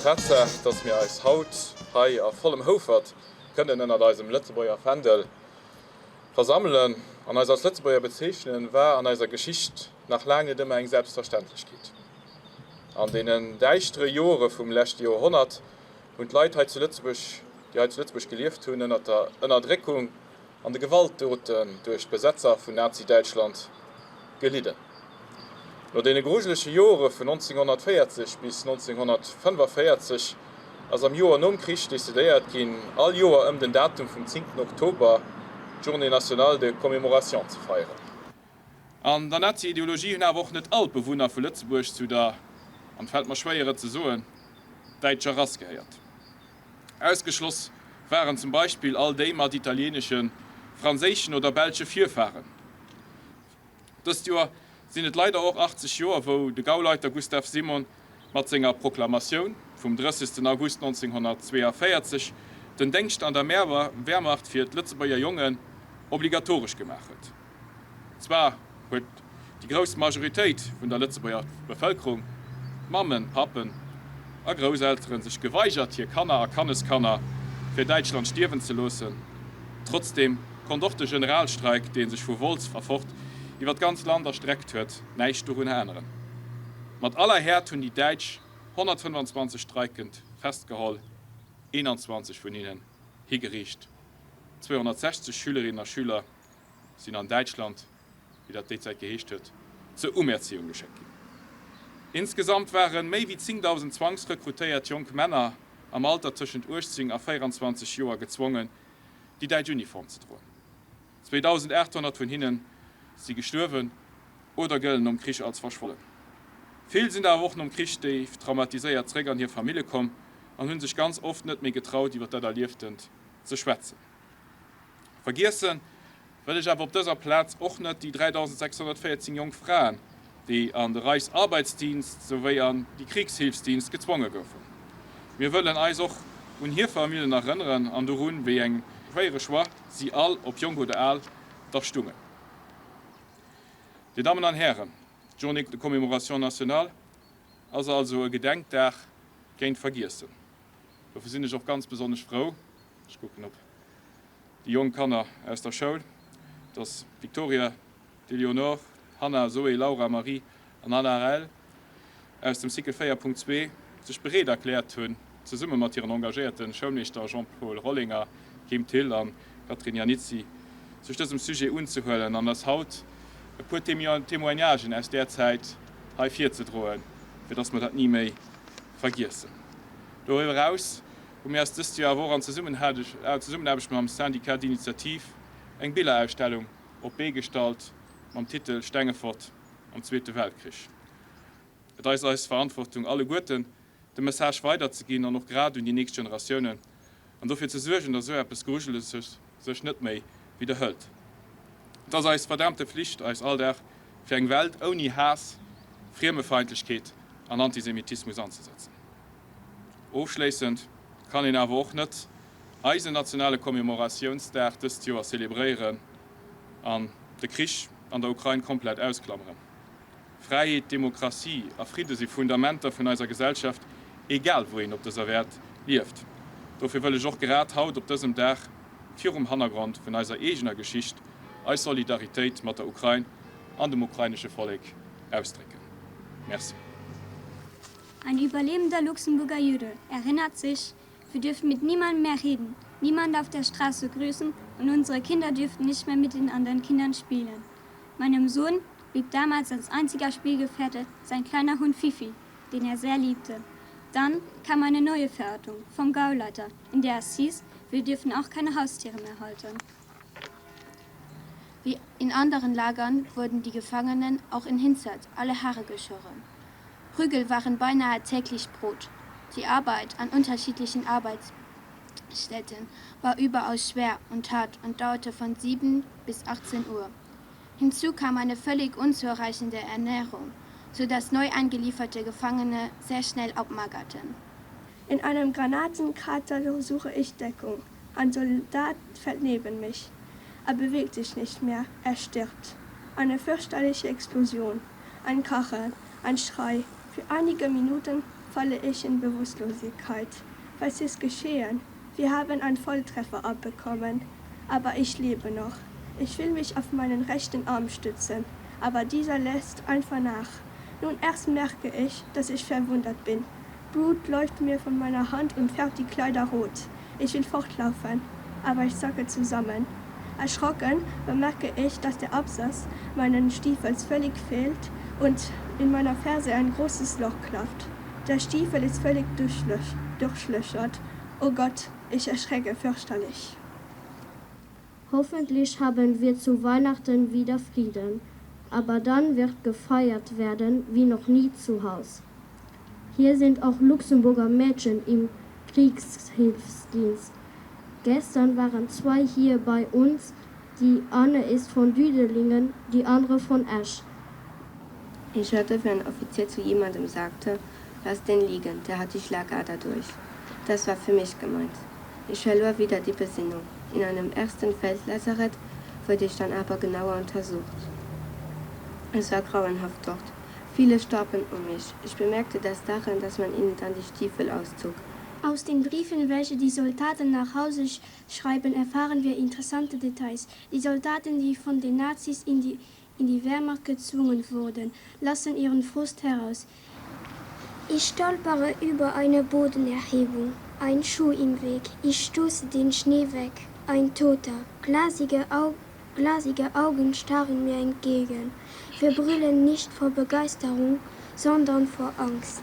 D'Tatsaach, dass mir eis haut hei a vollem Houfert kënnen ënnert eisem Lëtzebuerger Fändel versammelen an eis als Lëtzebuerger bezeechnen, war an eiser Geschicht nach laang net ëmmer eng Selbstverständlechkeet. An deenen däischtere Jore vum leschte Joerhonnert hunn d'Leit hei zu Lëtzebuerg, déi hei zu Lëtzebuerg gelieft hunn, ënnert der Ënnerdréckung an de Gewaltdoten duerch d'Besetzer vun Nazi-Däitschland gelidden. No deene grujelege Jore vun 1940 bis 1945 ass am Joer nom Krich decidéiert ginn, all Joer ëm den Datum vum 10 Oktober d'Journée nationale de commémoration ze feieren. An der Nazi-Ideologie hunn awer och net all d'Bewunner vu Lëtzebuerg zu der, an et fält mer schwéier et ze soen, däitscher Rass gehéiert. Ausgeschloss waren zum Beispill all déi mat italieeneschen, franséischen oder belsche Virfaren. Dëst Joer sinn et leider och 80 Joer, wou de Gauleiter Gustav Simon mat senger Proklamatioun vum 30. August 1942 den Déngscht an der Wehrmacht fir d'Lëtzebuerger Jongen obligatoresch gemaach huet. Zwar huet déi grouss Majoritéit vun der Lëtzebuerger Bevëlkerung, Mammen, Pappen a Grousselteren, sech geweigert hir Kanner a Kanneskanner fir Däitschland stierwen ze loossen. Trotzdeem konnt och de Generalstreik, dee sech vu Wolz erfort iwwer d'ganz Land erstreckt huet, näischt dorunner änneren. Mat aller Häert hunn déi Däitsch 125 Streikend festgeholl, 21 vun hinnen higeriicht, 260 Schülerinnen a Schüler sinn an Däitschland, wéi dat déi Zäit geheescht huet, zur Umerziehung geschéckt ginn. Insgesamt ware méi wéi 10.000 zwangsrekrutéiert jonk Männer am Alter tëschent 18 a 24 Joer gezwongen, déi däitsch Uniform ze droen. 2.800 vun hinne si gestuerwen oder gëllen nom Krich als verschwonnen. Vill sinn awer och nom Krich déif traumatiséiert zréck an hir Famille komm an hu sech ganz oft net méi getraut, iwwer dat Erlieftent ze schwätzen. Vergiessen wëll ech awer op dëser Plaz och net déi 3.614 jonk Fraen, déi an de Reichsarbeitsdienst souwéi an déi Kriegshilfsdienst gezwonge goufen. Mir wëllen eis och un hir Famillen erënneren an dorun, wéi engem schwéiere Choix si all, ob jonk oder al, dach stungen. Dir Dammen an Hären, d'Journée de commémoration nationale ass also e Gedenkdag géint d'Vergiessen. Dofir sinn ech och ganz besonnesch frou, ech kucken op déi jonk Kanner aus der Schoul, dass d'Victoria, d'Eleonore, d'Hanna, Zoé, Laura, Marie an Anna-Rahel aus dem Cycle 4.2 sech bereet erkläert hunn, zesumme mat hiren engagéierte Schoulmeeschter Jean-Paul Rollinger, Kim Thill an Catherine Iannizzi, sech dësem Sujet unzehuelen an eis haut e puer Témoignagen aus där Zäit hei virzedroen, fir dass mer dat ni méi vergiessen. Doriwwer eraus hu mir eis dëst Joer awer och an Zesummenaarbecht mam Syndicat d'Initiative eng Billerausstellung op d'Bee gestallt mam Titel Stengefort am Zweete Weltkrich. Et eis eis Verantwortung alleguerten, de Message weiderzeginn an och grad un déi nächst Generatiounen an dofir ze suergen, datt esou eppes Grujeleges sech net méi widderhëlt. Et ass eis verdaamte Flicht, eis all Dag fir eng Welt ouni Haass, Friemefeindlechkeet an Antisemitismus anzesetzen. Ofschléissend kann een awer och net eisen nationale Commemoratiounsdag dëst Joer zelebréieren an de Krich an der Ukrain komplett ausklammeren. Fräiheet, Demokratie a Fridde si Fundamenter vun eiser Gesellschaft, egal wou een op dëser Wäert lieft. Dofir wëll ech och grad haut op dësem Dag, virum Hannergrond vun eiser eegener Geschicht, eis Solidaritéit mat der Ukrain an dem ukrainesche Vollek ausdrécken. Merci. Ein überlebender Luxemburger Jude erinnert sich, wir dürfen mit niemandem mehr reden, niemand auf der Straße grüßen und unsere Kinder dürften nicht mehr mit den anderen Kindern spielen. Meinem Sohn blieb damals als einziger Spielgefährte sein kleiner Hund Fifi, den er sehr liebte. Dann kam eine neue Verordnung vom Gauleiter, in der es hieß, wir dürfen auch keine Haustiere mehr halten. Wie in anderen Lagern wurden die Gefangenen auch in Hinzert alle Haare geschoren. Prügel waren beinahe täglich Brot. Die Arbeit an unterschiedlichen Arbeitsstätten war überaus schwer und hart und dauerte von 7 bis 18 Uhr. Hinzu kam eine völlig unzureichende Ernährung, so dass neu eingelieferte Gefangene sehr schnell abmagerten. In einem Granatenkrater suche ich Deckung. Ein Soldat fällt neben mich. Er bewegt sich nicht mehr, er stirbt. Eine fürchterliche Explosion, ein Kacheln, ein Schrei. Für einige Minuten falle ich in Bewusstlosigkeit. Was ist geschehen? Wir haben einen Volltreffer abbekommen, aber ich lebe noch. Ich will mich auf meinen rechten Arm stützen, aber dieser lässt einfach nach. Nun erst merke ich, dass ich verwundert bin. Blut läuft mir von meiner Hand und färbt die Kleider rot. Ich will fortlaufen, aber ich sacke zusammen. Erschrocken bemerke ich, dass der Absatz meinen Stiefels völlig fehlt und in meiner Ferse ein großes Loch klafft. Der Stiefel ist völlig durchlöchert. Oh Gott, ich erschrecke fürchterlich. Hoffentlich haben wir zu Weihnachten wieder Frieden, aber dann wird gefeiert werden wie noch nie zu Haus. Hier sind auch Luxemburger Mädchen im Kriegshilfsdienst. Gestern waren zwei hier bei uns, die Anne ist von Düdelingen, die andere von Esch. Ich hörte, wie ein Offizier zu jemandem sagte: Lass den liegen, der hat die Schlagader durch. Das war für mich gemeint. Ich verlor wieder die Besinnung. In einem ersten Feldlazarett wurde ich dann aber genauer untersucht. Es war grauenhaft dort. Viele starben um mich. Ich bemerkte das daran, dass man ihnen dann die Stiefel auszog. Aus den Briefen, welche die Soldaten nach Hause schreiben, erfahren wir interessante Details. Die Soldaten, die von den Nazis in die, in die Wehrmacht gezwungen wurden, lassen ihren Frust heraus. Ich stolpere über eine Bodenerhebung, ein Schuh im Weg. Ich stoße den Schnee weg, ein Toter. Glasige, Au glasige Augen starren mir entgegen. Wir brüllen nicht vor Begeisterung, sondern vor Angst.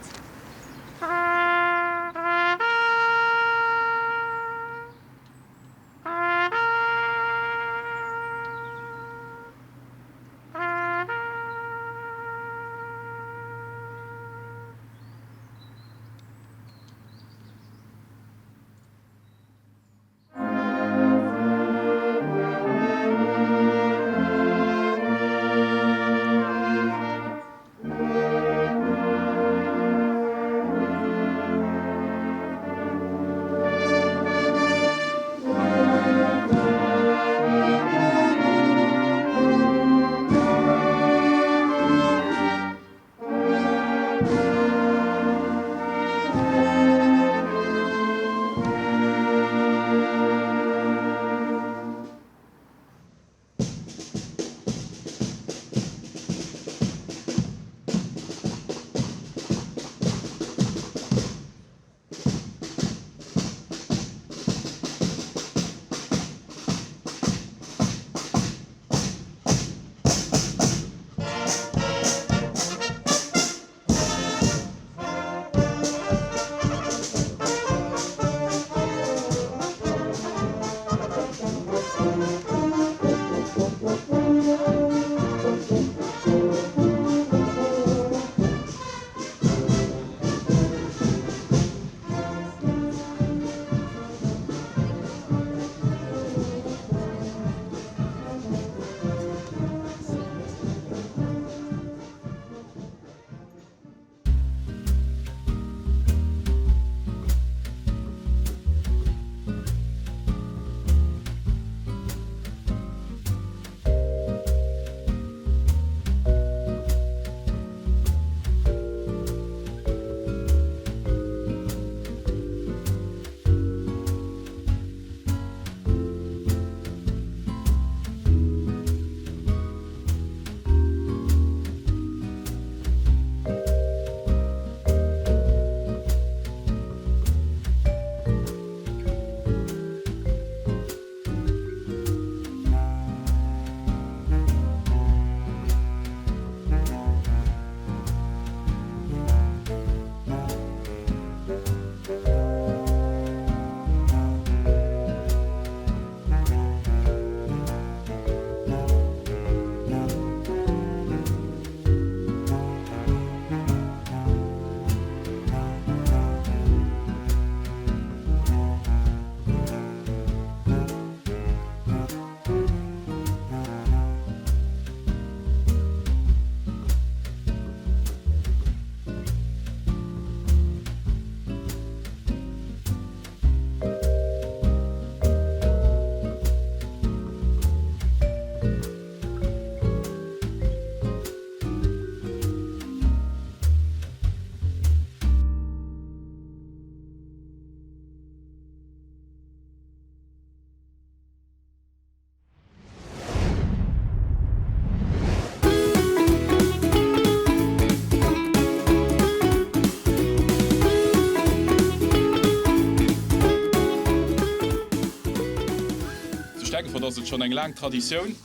Stengefort ass et schonn eng laang Traditioun,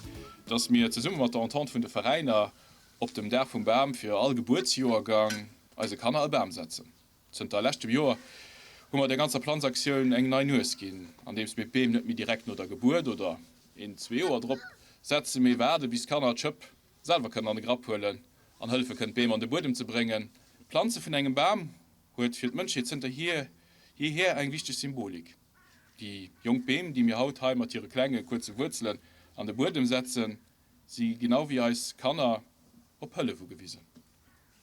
dass mir zesumme mat der Entente vun de Veräiner op dem Dag vum Bam fir all Gebuertsjoergang eise Kanner e Bam setzen. Zënter leschtem Joer hu mer der ganzer Planzaktioun eng nei Nues ginn, andeems mir d'Beem net méi direkt no der Gebuert oder een, zwee Joer drop setzen, mee waarde bis d'Kanner d'Schëpp selwer kënnen an de Grapp huelen an hëllefe kënnen d'Beem an de Buedem ze bréngen. D'Planze vun engem Bam huet fir d'Mënschheet zënter jeehier eng wichteg Symbolik. Déi jonk Beem, déi mir haut hei mat hire klenge kuerze Wuerzelen an de Buedem setzen, si genau wéi eis Kanner op Hëllef ugewisen.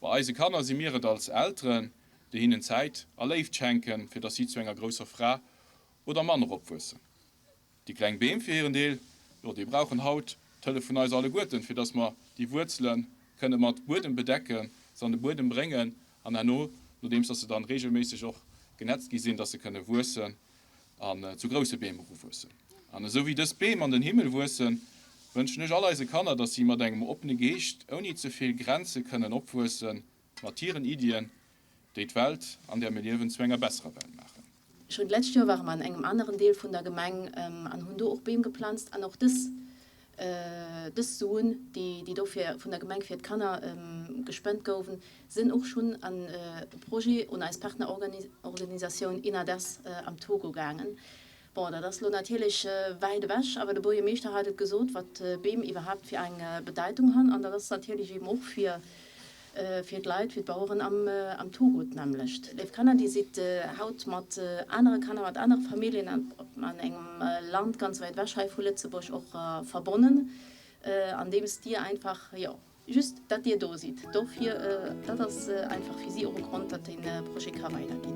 Bei eise Kanner si mir et als Elteren, déi hinnen Zäit a Léift schenken, fir dass si zu enger grousser Fra oder Mann eropwuessen. Déi kleng Beem fir hiren Deel, jo, déi brauchen haut d'Hëllef vun eis alleguerten, fir dass mer déi Wuerzele kënne mat Buedem bedecken, se an de Buedem bréngen an herno, nodeems dass se dann regelméisseg och genetzt gi sinn, dass se kënne wuessen an zu grousse Beem eruwuessen. An esou wéi dës Beem an den Himmel wuessen, wënschen ech all eise Kanner, dass si mat engem oppene Geescht, ouni ze vill Grenze kënnen opwuessen, mat hiren Iddien, déi d'Welt, an där mir liewen, zu enger besserer Welt maachen. Schonn d'lescht Joer ware mer an engem aneren Deel vun der Gemeng an hunn do och Beem geplanzt an och dës dës Suen, déi déi dofir vun der Gemeng fir d'Kanner gespent gouwen, sinn och schonn an e Projet un eis Partnerorganisatioun INADES am Togo gaangen. Bon, dat ass elo natierlech wäit ewech, awer de Buergermeeschter hat et gesot, wat d'Beem iwwerhaapt fir eng Bedeitung han, an dat ass natierlech eben och fir fir d'Leit, fir d'Baueren am am Togo d'nämmlecht. Léif Kanner, Dir sidd haut mat anere Kanner, mat anere Familljen an an engem Land ganz wäit ewech hei vu Lëtzebuerg och verbonnen, andeems Dir einfach, jo, Just datt Dir do sidd. Dofir, dat ass einfach fir si och e Grond, datt dee Projet ka weiderginn.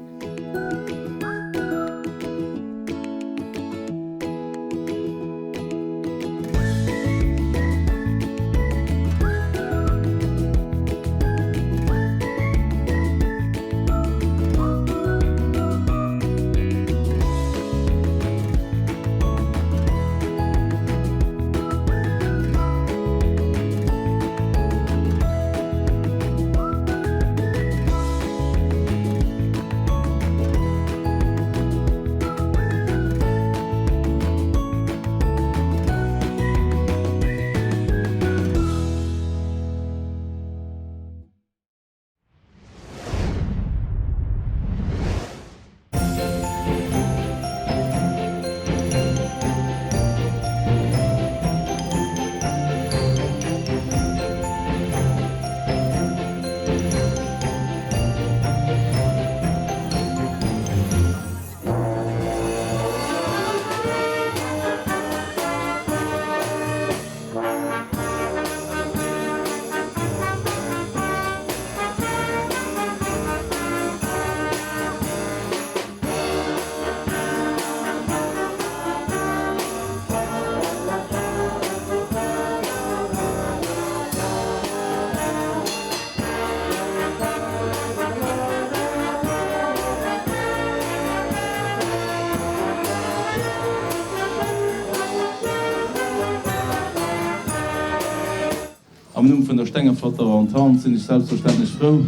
Am Numm vun der Stengeforter Entente sinn ech selbstverständlech frou,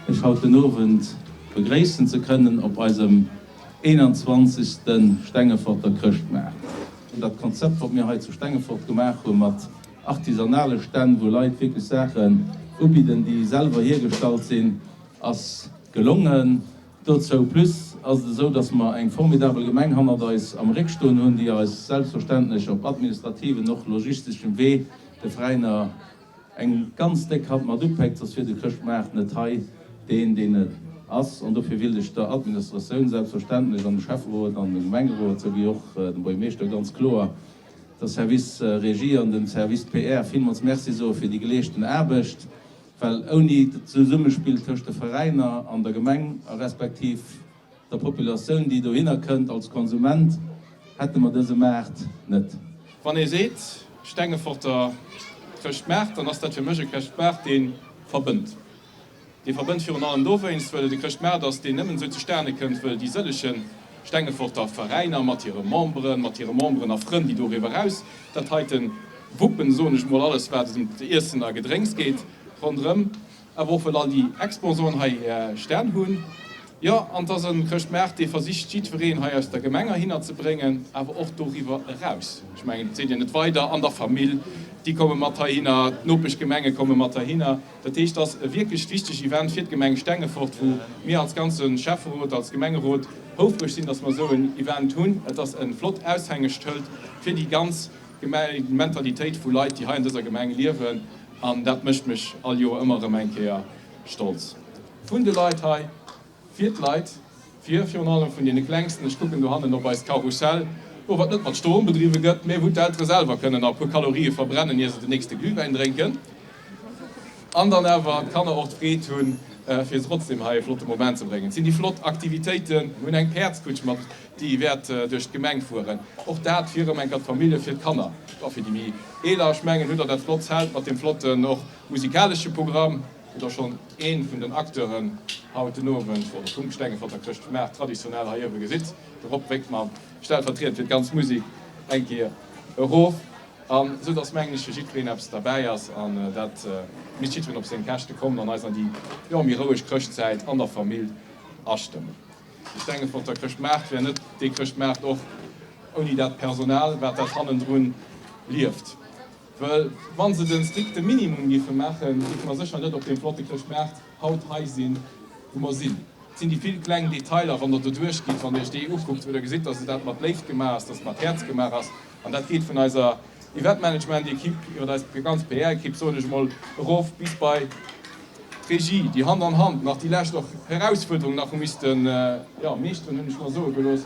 Iech haut den Owend begréissen ze kënnen op eisem 21. Stengeforter Chrëschtmaart. Dat Konzept, wat mir hei zu Stengefort gemaach hu mat artisanale Stänn, wou Leit wierklech Saachen ubidden, déi selwer hiergestallt sinn, ass gelongen. Dozou plus ass et esou, dass mer eng formidabel Gemeng hannert eis am Réck stoen hunn, déi eis selbstverständlech op administrativen, och logisteschem Wee de Veräiner eng ganz déck Hand mat upéckt, soss wier de Chrëschtmaart net hei deen, deen en ass. An dofir willt ech der Administratioun selbstverständlech an dem Schäfferot an dem Gemengerot souwéi och dem Buergermeeschter ganz kloer der Service Régie an dem Service PR villmools Merci soe fir déi geleeschten Aarbecht. Well ouni d'Zesummespill tëscht de Veräiner an der Gemeng a respektiv der Populatioun, déi dohinner kënnt als Konsument, hätte mer dëse Maart net. Wann ee seet Stengeforter Chrëschtmaart, dann ass dat fir mech e Chrëschtmaart, dee verbënnt. Dee verbënnt virun allem dowéinst, well et e Chrëschtmaart ass, deen nëmmen esou zustane kënnt, wëll déi sëllege Stengeforter Veräiner mat hire Memberen, mat hire Memberen a Frënn, déi doriwwer eraus dat heiten wuppen, soen ech mol, alles wat et ëm d'Iessen a Gedrénks geet ronderëm, awer och well all déi Exposanten hei hir Stänn hunn. Jo, an 't ass e Chrëschtmaart, dee versicht jiddwereen hei aus der Gemeng erhinner ze bréngen, awer och doriwwer eraus. Ech mengen, et seet een et weider an der Famill, déi komme mat heihinner, d'Nopeschgemenge komme mat heihinner. Dat heescht, et ass e wierklech wichteg Event fir d'Gemeng Stengefort, wou mir als ganze Schäfferot, als Gemengerot houfreg sinn, dass mer esou en Event hunn. Et ass e flott Aushängeschëld fir déi ganz Mentalitéit vu Leit, déi hei an dëser Gemeng liewen, an dat mécht mech all Joer ëmmer erëm eng Kéier stolz. Vun de Leit hei, fir d'Leit, fir virun allem vun deene Klengsten. Ech kucken dohannen op eist Karussell, do wat net mat Strom bedriwwe gëtt, mä wou d'Eltere selwer kënnen nach e puer Kalorië verbrennen, ier se den nächste Glühwäin drénken, an dann awer d'Kanner och d'Freed hunn, fir trotzdem hei e flotte Moment ze bréngen. Et sinn déi flott Aktivitéiten. Mir hunn eng Päerdskutsch mat, déi wäert duerch d'Gemeng fueren. Och dat fir erëm eng Kéier d'Famillje, fir d'Kanner, a fir déi méi Eeler. Ech mengen, hutt Der dat flott Zelt mat deem flotten och musikalesche Programm. Hutt der schonn een vun den Acteuren haut den Owend oder vum Stengeforter Chrëschtmaart traditionnel hei uewe gesitt? De Rob wénkt mer stellvertriedend fir d'ganz Musik eng Kéier erof. An esou dass mengen ech fir jiddwereen eppes derbäi ass an dat misst jiddwereen op seng Käschte kommen an eis an déi, jo, méi roueg Chrëschtzäit an der Famill astëmmen. De Stengeforter Chrëschtmaart wär net dee Chrëschtmaart och ouni dat Personal wat dat hannendrun lieft. Well wa se de strikte Minimum géife maachen, géife mer sécher net op deem flotte Chrëschtmaart haut hei sinn, wou mer sinn. Et sinn déi vill kleng Detailer, wann Der doduerch gitt, wann Der Iech déi ukuckt, wou Der gesitt, dass et dat mat Léift gemaach ass, dass et mat Häerz gemaach ass. An dat geet vun eiser Eventmanagement-Equipe iwwer eis ganz PR-Equipe, soen ech emol, erof bis bei d'Regie, déi Hand an Hand nach déi lescht och Herausfuerderung nach hu missten, jo, meeschteren, hunn ech mer soe gelooss.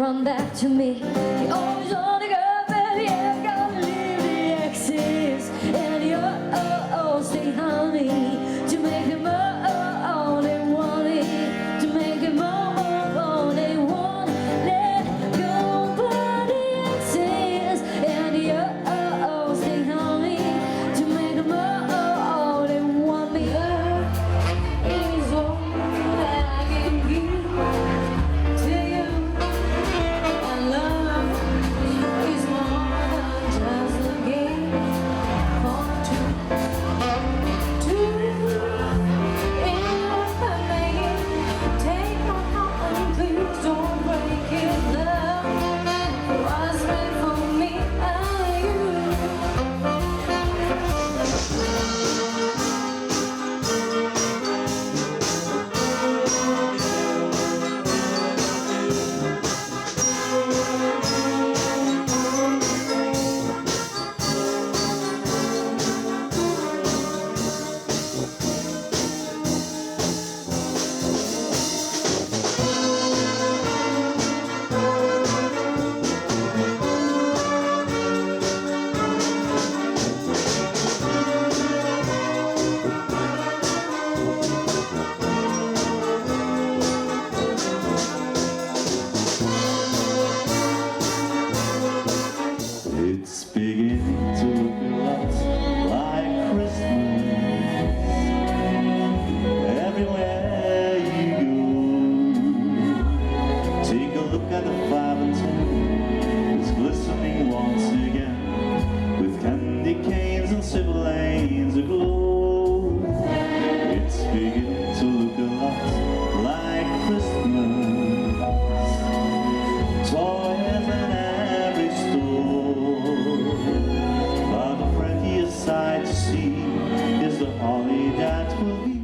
Run back to me. You always wanna go, but you're gonna leave the exes and you'll stay honey to make them all they want it to make them all all they want. Let go, but the exes and you'll stay honey to make them all they want me. Love is all that I can give to you, and love is more than just a game for two. Two, if I make it, take my heart and please don't break it. Love was made for me and you. It's beginning to look a lot like Christmas everywhere you go. Take a look at the 5 and 10, it's glistening once again with candy canes and silver lanes aglow. It's beginning to look a lot like Christmas. Toys in every store. But the prettiest sight to see is the holly that will be.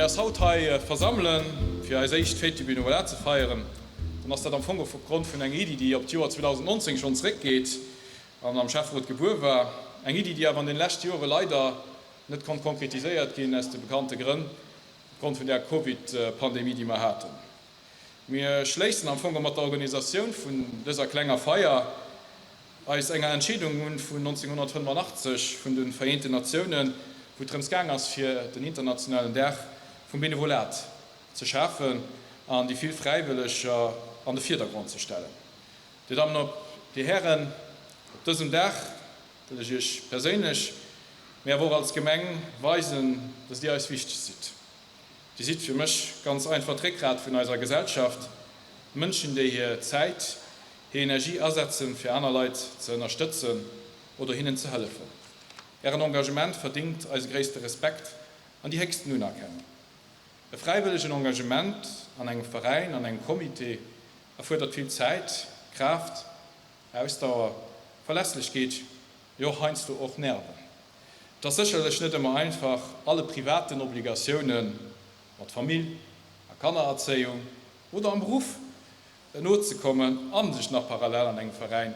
mir eis haut hei versammelen, fir eis éischt Fête du Bénévolat ze feieren, dann ass dat am Fong opgrond vun enger Iddi, déi op d'Joer 2019 schonn zeréckgeet an am Schäfferot gebuer war. Eng Iddi, déi awer an den leschte Jore leider net konnt konkretiséiert ginn, aus de bekannte Grënn, opgrond vun där Covid-Pandemie, déi mer haten. Mir schléissen am Fong mat der Organisatioun vun dëser klenger Feier eis enger Entscheedung un vun 1985 vun de Vereenten Natiounen, wou et drëms gaang ass fir den internationalen Dag vum Benevolat ze schafen an déi vill Fräiwëlleger an de Virdergrond ze stellen. Dir Dammen op Dir Hären, op dësem Dag wëll ech Iech perséinlech, mee awer och als Gemeng weisen, dass Dir eis wichteg sidd. Dir sidd fir mech ganz einfach d'Réckgrat vun eiser Gesellschaft, Mënschen, déi hir Zäit, hir Energie asetzen, fir aner Leit ze ënnerstëtzen oder hinnen ze hëllefen. Ären Engagement verdingt eise gréisste Respekt an déi héchsten Unerkennung. E fräiwëllegen Engagement an engem Veräin, an engem Comité erfuerdert vill Zäit, Kraaft, Ausdauer, Verlässlechkeet, jo heiansdo och Nerven. Et ass sécherlech net ëmmer einfach, alle privaten Obligatioune mat Famill a Kannererzéiung oder am Beruff nozekommen a sech nach parallel an engem Veräin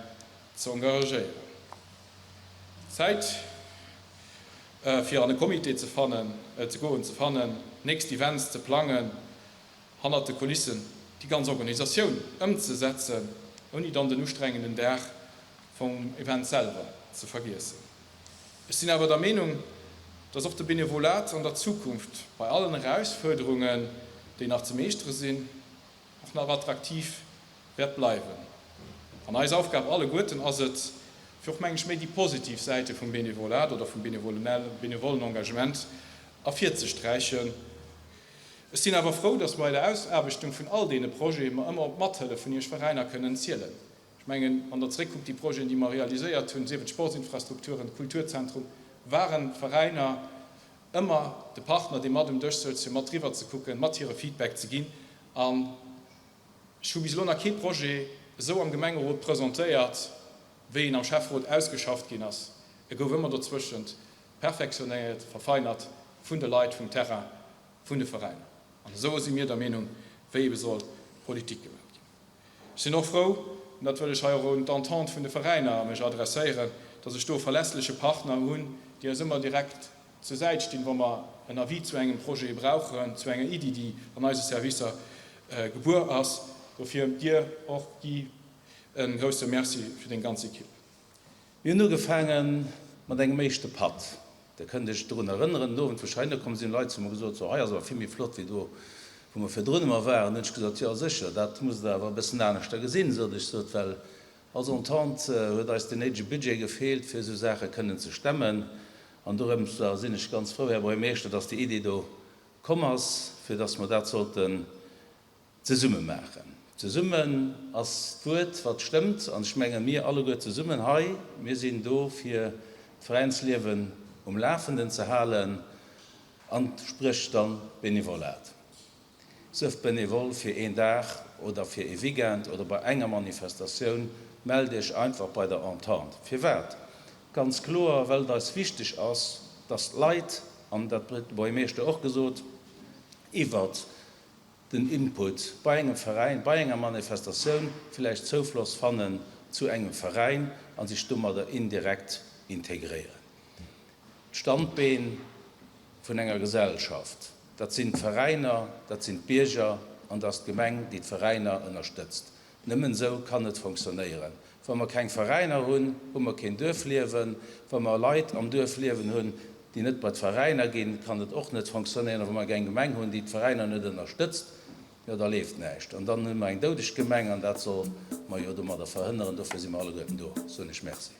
ze engagéieren. Zäit fir an e Comité ze fannen, ze goen, ze fannen, nächst Events ze plangen, hannert de Kulissen déi ganz Organisatioun ëmzesetzen, ouni dann den ustrengenden Dag vum Event selwer ze vergiessen. Ech sinn awer der Meenung, dass och de Benevolat an der Zukunft bei allen Erausfuerderungen, déi nach ze meeschtere sinn, och nach attraktiv wäert bleiwen. An eis Aufgab alleguerten ass et, fir och, mengen ech, méi déi positiv Säite vum Benevolat oder vum benevollen Engagement ervirzesträichen. Ech sinn awer frou, dass bei der Ausaarbechtung vun all deene Projete mer ëmmer op d'Mathëllef vun Iech Veräiner kënnen zielen. Ech mengen, wann Der zeréckkuckt, déi Projeten, déi mer realiséiert hunn, sief et d'Sportsinfrastrukturen, d'Kulturzentrum, waren d'Veräiner ëmmer de Partner, dee mat um Dësch souz, fir mat driwwer ze kucken, mat hire Feedback ze ginn. An ech hu bis elo nach kee Projet esou am Gemengerot presentéiert, wéi en am Schäfferot ausgeschafft ginn ass. E gouf ëmmer dozwëschent perfektionéiert, verfeinert vun de Leit vum Terrain, vun de Veräiner. An esou si mir der Meenung, wéi ebe soll Politik gemaach ginn. Ech sinn och frou, an dat wëll ech hei och un d'Entente vun de Veräiner mech adresséieren, dass ech do e verlässleche Partner hunn, déi eis ëmmer direkt zur Säit stinn, wa mer en Avis zu engem Projet brauchen, zu enger Iddi, déi an eise Servicer gebuer ass. Dofir dir och, Guy, e grousse Merci fir deng ganz Ekipp. Mir hunn ugefaange mat engem éischte Patt. Der kënnt Iech drun erënneren, den Owend wou ech heihinner komm sinn, hunn Leit zu mer gesot, So, hei ass awer vill méi flott wéi do, wou mer virdrun ëmmer waren. Hunn ech gesot, Jo sécher, dat musst Der awer e bëssen aneschter gesinn, sot ech, sot, well als Entente huet eis den néidege Budget gefeelt, fir esou Saache kënnen ze stemmen. An dorëms sinn ech ganz frou, Här Buergermeeschter, dass déi Iddi do komm ass, fir dass mer dat sollten Zesumme maachen. Zesummen ass d'Wuert, wat stëmmt. An ech mengen, mir alleguer zesummen hei, mir sinn do, fir d'Veräinsliewen um Lafenden ze halen, an spréch dann d'Benevolat. Sëff Benevole fir een Dag oder fir ee Weekend oder bei enger Manifestatioun, mellt Iech einfach bei der Entente. Firwat? Ganz kloer, well et eis wichteg ass, dass d'Leit, an dat huet de Buergermeeschter och gesot, iwwert den Input bei engem Veräin, bei enger Manifestatioun villäicht Zoufloss fannen zu engem Veräin a sech domadder indirekt integréieren. D'Standbeen vun enger Gesellschaft, dat sinn d'Veräiner, dat sinn d'Bierger an dat ass d'Gemeng, déi d'Veräiner ënnerstëtzt. Nëmmen esou kann et fonctionnéieren. Wa mer keng Veräiner hunn, hu mer keen Duerfliewen. Wa mer Leit am Duerf liewen hunn, déi net bei d'Veräiner ginn, kann et och net fonctionnéieren. A wa mer eng Gemeng hunn, déi d'Veräiner net ënnerstëtzt, jo da leeft näischt. An dann hu mer eng doudeg Gemeng an dat soll mer jo domadder verhënneren. Dofir si mer alleguerten do. Soen ech Merci.